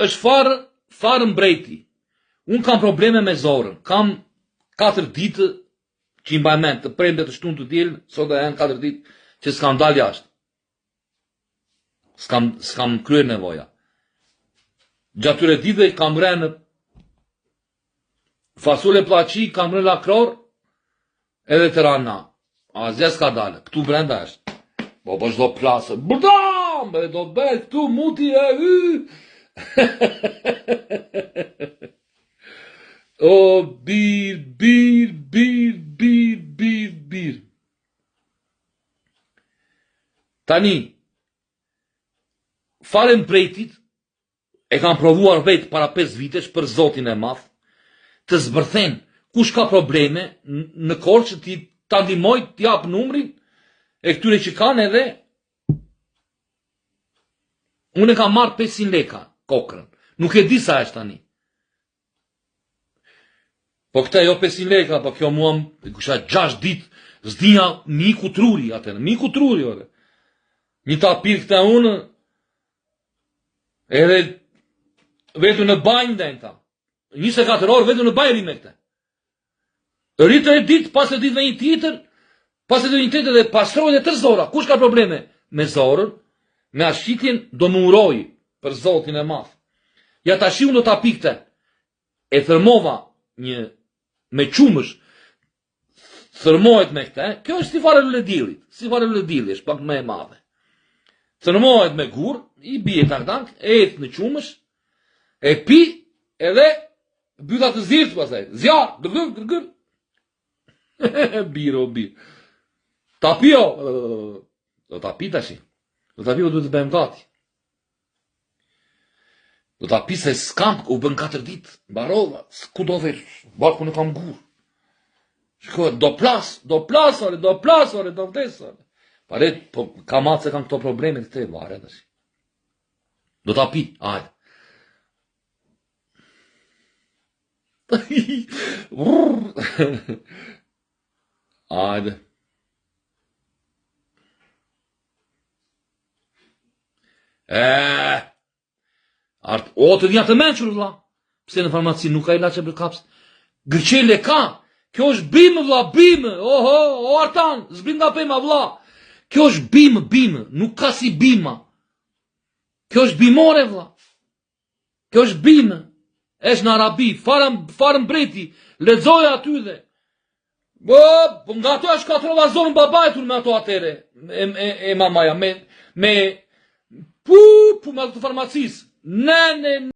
është farë, farë mbreti. Unë kam probleme me zorën. Kam 4 ditë që i mbaj mend, të premte të shtunë të diel, sot e janë 4 ditë që s'kam dalë jashtë. S'kam s'kam kryer nevoja. Gjatë tyre ditëve kam ngrënë fasule pllaqi, kam ngrënë lakror, edhe tarhana. Asgjë s'ka dalë, këtu brenda është. Po po çdo plasë. Burdam, edhe do bëhet këtu muti e hy. o bir, bir, bir, bir, bir, bir. Tani, farën mbretit, e kam provuar vetë para 5 vitesh për zotin e madh, të zbërthen kush ka probleme në Korçë ti ta ndihmoj të jap numrin e këtyre që kanë edhe unë e kam marrë 500 leka kokrën. Nuk e di sa është tani. Po këta jo 500 leka, po kjo mua kisha 6 ditë, s'dija m'i iku truri atë, m'i iku truri ore. Një ta pirë këta unë, edhe vetëm në banjë ndejta. 24 orë vetëm në banjë rri me këte. Rri tre ditë, pas tre ditëve një tjetër, pas tre ditëve një tjetër dhe pastrohet e tërë zora. Kush ka probleme me zorën, me jashtëqitjen, do më uroj për zotin e madh. Ja tashi unë do ta pi këte. E thërmova një me qumësh, thërmohet me këte, kjo është si farë lulediellit, si farë luledielli, është pak më e madhe. Thërmohet me gur, i bie tak tak, e hedh në qumësh, e pi, edhe bytha të zirtë pastaj, zjarr, gërgër, gërgër. Bir, o bir. Ta pi, o, do ta pi tashi, do ta pi, o duhet të bëhem gati. Do ta pi se s'kam, u bën 4 ditë, mbarova, ku do vesh, barkun e kam gur. Shiko, do plas, do plas, ore, do plas, ore, do vdes, ore. Pare, po, ka matë se kam këto probleme të te, vare, tash. Do ta pi, ajde. Ajde. E, art, o, të vja të mençur, vlla. Pse në farmaci nuk ka ilaçe për kaps? Gërqele ka. Kjo është bimë, vlla, bimë. Oho, o Artan, zbrit nga pema, vlla. Kjo është bimë, bimë. Nuk ka si bima. Kjo është bimore, vlla. Kjo është bimë. Është në Arabi, farë, farë mbreti. Lexoje aty dhe. Po, po nga ato e shkatrova zorën babait unë me ato atere, e, e, e mamaja, me, me, pu, pu, me ato të farmacisë. Ne, ne, ne.